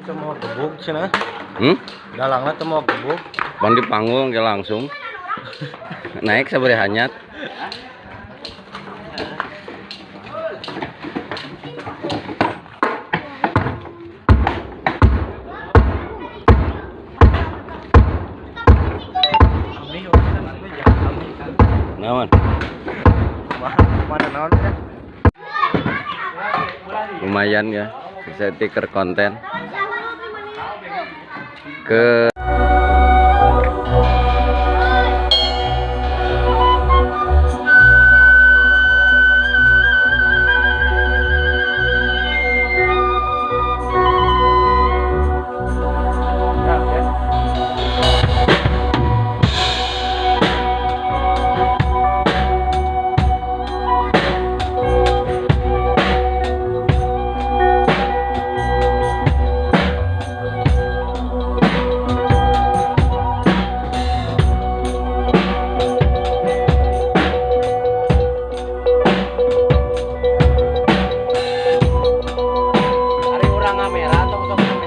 Itu mau gebuk cenah. Hmm? Dalangna teh mau gebuk. Bang di panggung ke langsung. Naik sabaraha hanyat. Naon? Mana naon ya? Lumayan ya. Bisa tiker konten. Ke Ari urang ngamera atau sok.